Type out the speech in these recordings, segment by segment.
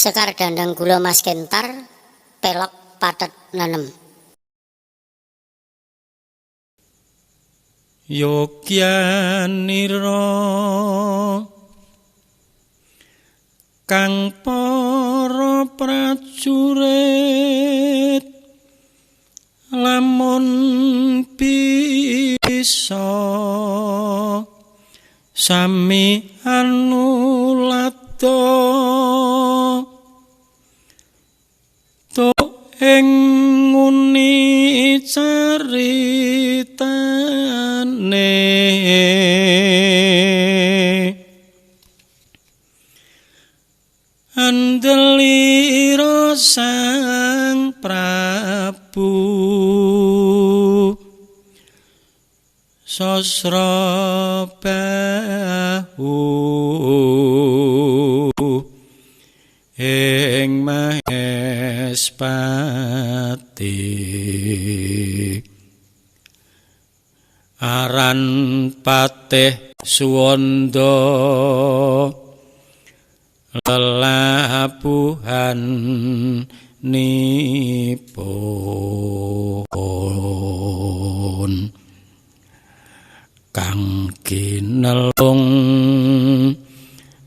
Sekar dandang gula mas kentar, pelok patet nenem. Yogyanira kang para prajurit lamun bisa sami anulada tuk ing nguni caritane andelira Sang Prabu Sasrabahu ing Mahespati aran Patih Suwanda lelabuhan nipun kang kinelung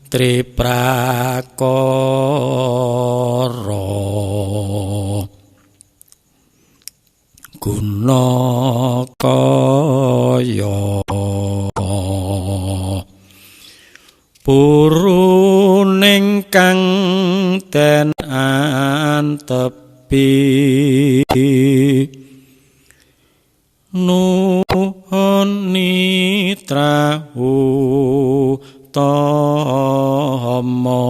triprakara guna kaya puruning kang den antepi nuhoni trahu tama.